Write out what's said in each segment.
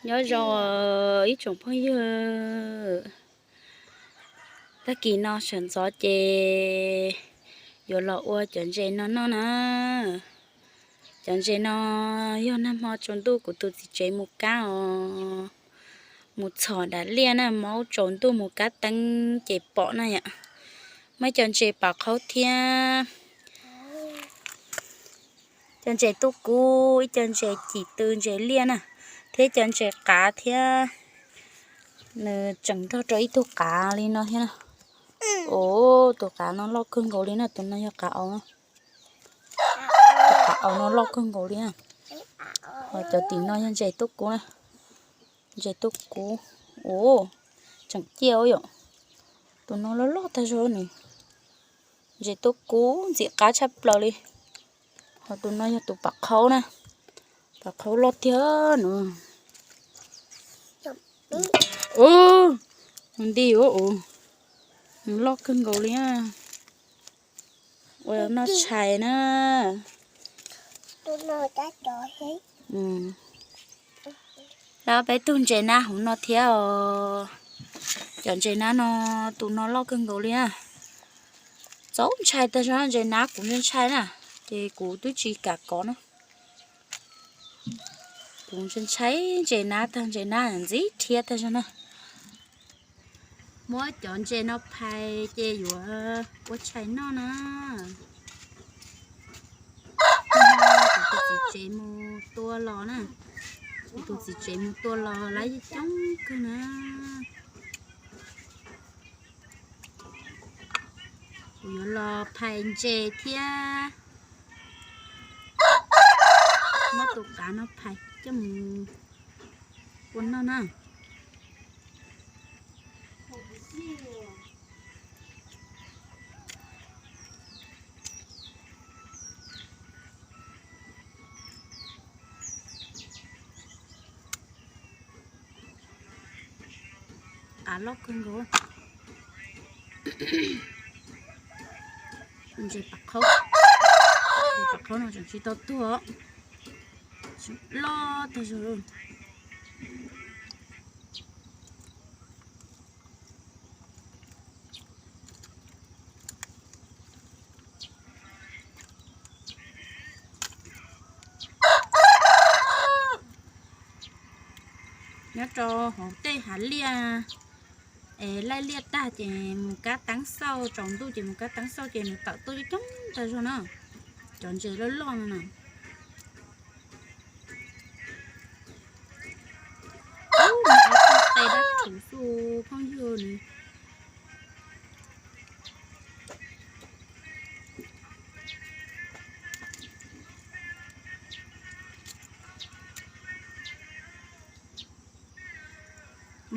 Nyob zoo ib tsoom phooj ywg, tag kis no sawv ntxov ces yuav los ua cov ntses no noj na. Cov ntses no yog nag hmo tsaus ntuj kuv tus txiv tsev mus kab os, mus txhom dav liaj na, hmo tsaus ntuj mus kab teeb ces pom na yom. Muaj cov ntses pam qhaub thiab cov ntses tub kub, ib co ntses cim tw ntses liaj na, thiab cov ntses qav thiab. Nws tseem nrog rau ib tug qav li no thiab na. Ua tus qav no loj kawg nkaus li na, tus no yog qav aus. Tus qav aus no loj kawg nkaus li na. Ho cov tim no yog ntses tub kub na, ntses tub kub. Ua tseem ciaj yom. Tus no loj loj tag zog nws, ntses tub kub ntxim qab tshaj plaws li. Ho tus no yog tus pam qhaub na, pam qhaub loj tiag nws. Nti, nws loj kawg nkaus li. Ua noj tshais na. Lawv peb tug ntses nab hauv no thiab os. Cov ntses nab no, tus no loj kawg nkaus li na. Txaus ntshai tag zog, ntses nab kuv ntshai ntshai na, ces kuv twb tsis kam kov na. Kuv ntshai ntshai ntses nab tag, ntses nab ntxim rhiab tag zog na. Muab cov ntses no phais ces yuav ua tshais noj na. Kuv tus txiv tsev mus tua los na, kuv tus txiv tsev mus tua los lawv coob kawg na. Kuv yuav los phais ntses thiab muab tus qav no phais coj mus ua noj na. Qav loj kawg nkaus. Ntses pam qhaub, ntses pam qhaub no tseem tsis tau tuag, loj tag zog. Nyob rau hauv tej hav liaj, es laij liaj tag ces mus kab teeb xauj, tsaus ntuj ces mus kab teeb xauj ces nws tawm tuaj coob coob tag zog na. Cov ntses loj loj no na. Ub, nws ob tug qe dab rhuv xwb phooj ywg nws.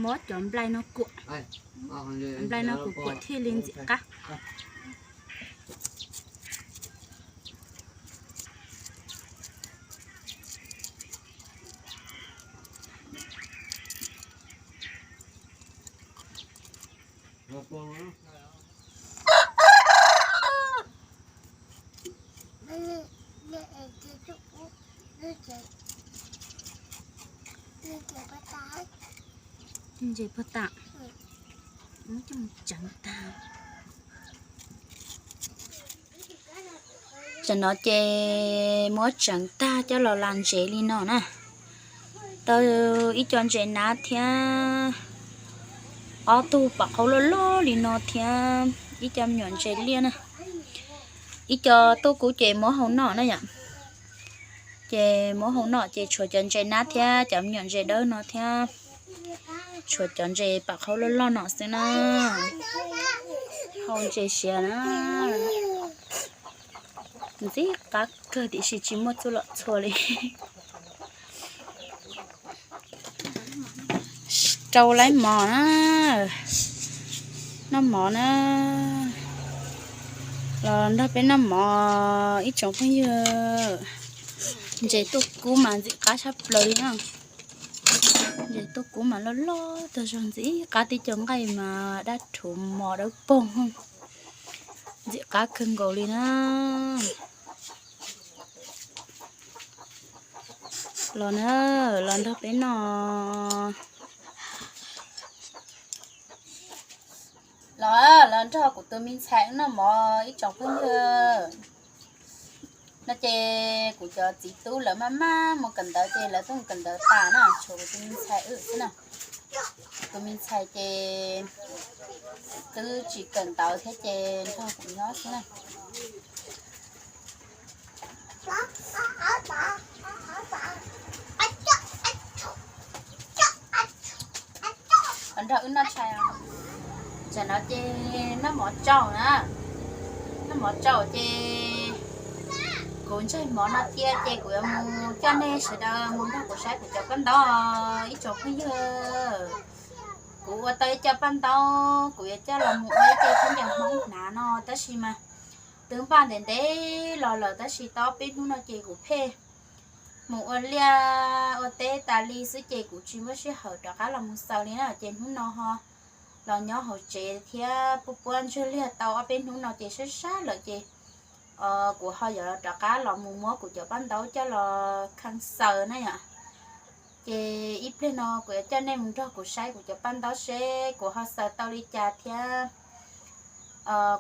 Muab cov nplai no kuam, nplai no kuam kuam thiaj li ntxim qab. Ntses puag ta, muab coj mus tseev tag. Tam no ces muab tseev tag coj los las ntsev li no na. Tau ib co ntses nab thiab ob tug pam qhaub loj loj li no thiab ib co me nyuam ntses liaj na. Ib co tuaj kuv ces muab hau noj na yom. Ces muab hau noj ces tshuav cov ntses nab thiab cov me nyuam ntses dawb no thiab tshuav cov ntses pam qhaub loj loj no xwb na. Hau ntses siav na. Ntxim qab kawg tiam sis tsis muaj txuj lom txhua li. Rau laib mov na, noj mov na, los nrog peb noj mov ib tsoom phooj ywg. Ntses tuaj kub mas ntxim qab tshaj plaws li na. Ntses tuaj kub mas loj loj tag zog, ntxim qab, tib co nqaij mas dab rhuv mos dawb paug, ntxim qab kawg nkaus li na. Los na, los nrog peb noj. Los, los nrog kuv tus me ntxhais wb noj mov ib tsoom phooj ywg. No ces kuv cov txiv tub lawv maj maj mus kawm ntawv ces lawv tuaj mus kawm ntawv tas na, tshuav kuv tus me ntxhais wb xwb na. Tus me ntxhais ces twb tsis kawm ntawv thiab ces nrog kuv nyob xwb na. Nrog wb noj tshais. Tam no ces noj mov tsaus na, noj mov tsaus ces kuv ntsaig mov no cia ces kuv yuav mus coj nej sawv daws mus nrog kuv saib kuv cov paj ntaub ib tsoom phooj ywg. Kuv ua tau ib co paj ntaub, kuv yuav coj los mus ua ib co khaub ncaws Hmoob hnav no tab sis mas twb npaj ntev ntev los lawm tab sis tau ob peb hnub no ces kuv pheej mus ua liaj ua teb tas li xwb ces kuv tsis muaj sij hawm rov qab los mus xaws li na ces hnub no ho los nyob hauv tsev thiab puab puab ntswg liag tau ob peb hnub no ces sab sab lawm ces kuv ho yuav rov qab los mus muab kuv cov paj ntaub coj los kheej xaws na yom. Ces ib pliag no kuv yuav coj nej mus nrog kuv saib kuv cov paj ntaub seb kuv ho xaws tau li cas thiab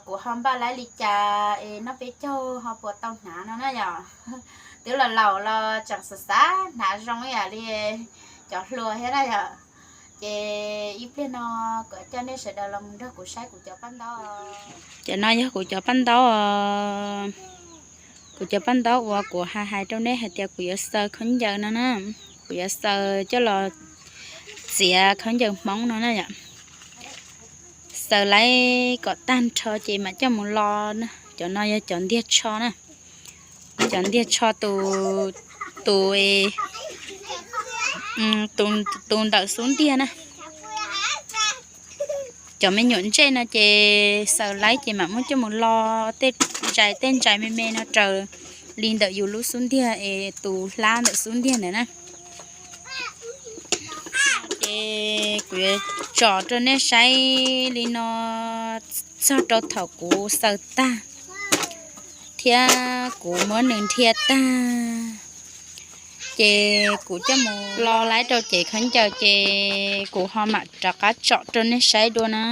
kuv ho npaj laib li cas es noj peb caug ho puas tau hnav no na yom. Twb los laus los tseem xav xav hnav zoo ib yam li cov hluas thiab na yom. Ces ib pliag no kuv coj nej sawv daws los mus nrog kuv saib kuv cov paj ntaub. Cov no yog kuv cov paj ntaub, kuv cov paj ntaub uas kuv hais hais rau nej hais tias kuv yuav xaws khaub ncaws no na, kuv yuav xaws coj los txiav khaub ncaws Hmoob no na yom. Xaws laib kom tag nrho ces mam coj mus lo na. Cov no yog cov ntiag tsho na, cov ntiag tsho tus, tus, tus ntawm xub ntiag na. Cov me nyuam ntsej no ces xaws laib ces mam muab coj mus lo tej ntsais, tej ntsais me me no raws li ntawm yus lub xub ntiag es tus hlab ntawm xub ntiag ntawd na. Ces kuv yuav tsom rau nej saib li no txog rau thaum kuv xaws tag thiab kuv muab nws nrhia tag. Ces kuv coj mus lo laib rau cev khaub ncaws ces kuv ho mam rov qab tsom rau nej saib dua na.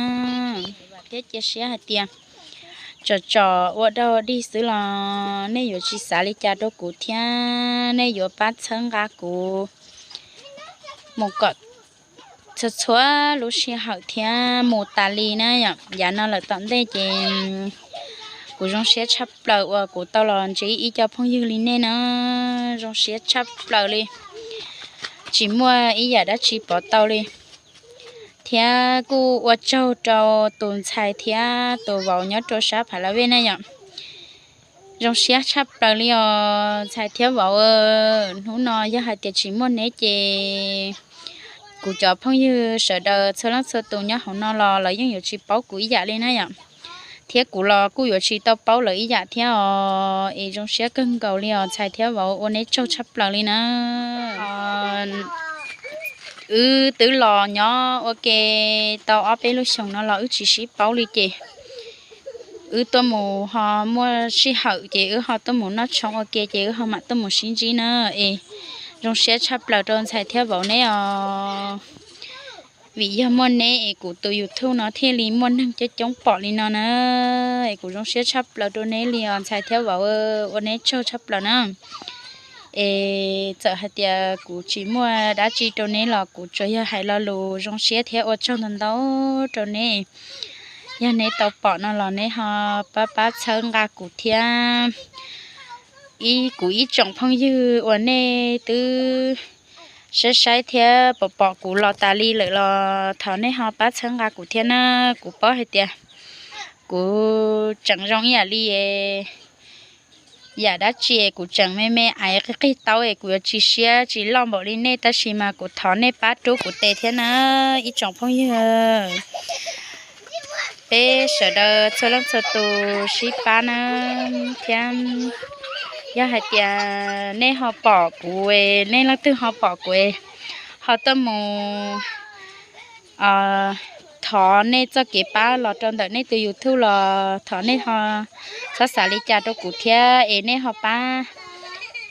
Thiab cia siab hais tias tsom tsom ua dog ua dig xwb los nej yuav tsis xav li cas rau kuv thiab nej yuav pab txhawb nqa kuv mus kom txhua txhua lub sij hawm thiab mus tas li na. Yav no lawm tom ntej ces kuv zoo siab tshaj plaws uas kuv tau los ntsib ib co phooj ywg li nej na, zoo siab tshaj plaws li, tsis muaj ib yam dab tsi pov tau li. Thiab kuj ua tsaug rau tus ntxhais thiab tus vauv nyob rau sab Phav Las Vej na yom. Zoo siab tshaj plaws li os ntxhais thiab vauv. Hnub no yog hais tias tsis muaj neb ces kuv cov phooj ywg sawv daws txhua leej txhua tus nyob hauv no los lawv yeej yuav tsis paub kuv ib yam li na yom. Thiab kuv los kuj yuav tsis tau paub lawv ib yam thiab os. Es zoo siab kawg nkaus li os ntxhais thiab vauv, ua neb tsaug tshaj plaws li na. Wb twb los nyob ua ke tau ob peb lub xyoos no los wb tsis sib paub li ces wb tuaj mus ho muaj sij hawm ces wb ho tuaj mus noj tshoob ua ke ces wb ho mam tuaj mus sib ntsib na. Es zoo siab tshaj plaws rau ntxhais thiab vauv neb os. Vim yog muaj neb es kuv tus YouTube no thiaj li muaj neeg coob coob pom li no na. Es kuv zoo siab tshaj plaws rau neb li os ntxhais thiab vauv, ua neb tsaug tshaj plaws na. Es txawm hais tias kuv tsis muaj dab tsi rau neb los kuv tsuas yog hais lo lus zoo siab thiab ua tsaug ntau ntau rau neb. Yog neb tau pom no los neb ho pab pab txhawb nqa kuv thiab. Ib, kuv ib tsoom phooj ywg uas nej twb saib saib thiab pom pom kuv los tas li lawm los thov nej ho pab txhawb nqa kuv thiab na. Kuv paub hais tias kuv tseem zoo ib yam li yam dab tsi kuv tseem me me aiv qig qig taub es kuv yuav tsis siab tsis loj npaum li nej, tab sis mas kuv thov nej pab rub kuv tes thiab na ib tsoom phooj ywg. Peb sawv daws txhua leej txhua tus sib pab na thiab. Yog hais tias nej ho pom kuv, nej leej twg ho pom kuv ho tuaj mus thov nej txoj kev pab los rau ntawm nej tus YouTube los thov nej ho txhob xav li cas rau kuv thiab es nej ho pab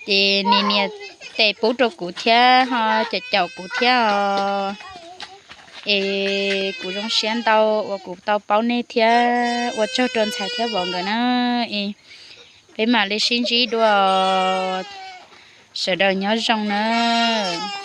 ces nias nias tes pub rau kuv thiab ho caum caum kuv thiab os. Es kuv zoo siab ntau uas kuv tau paub nej thiab ua tsaug rau ntxhais thiab vauv nkawd na. Es peb mam li sib ntsib dua, sawv daws nyob zoo nawb.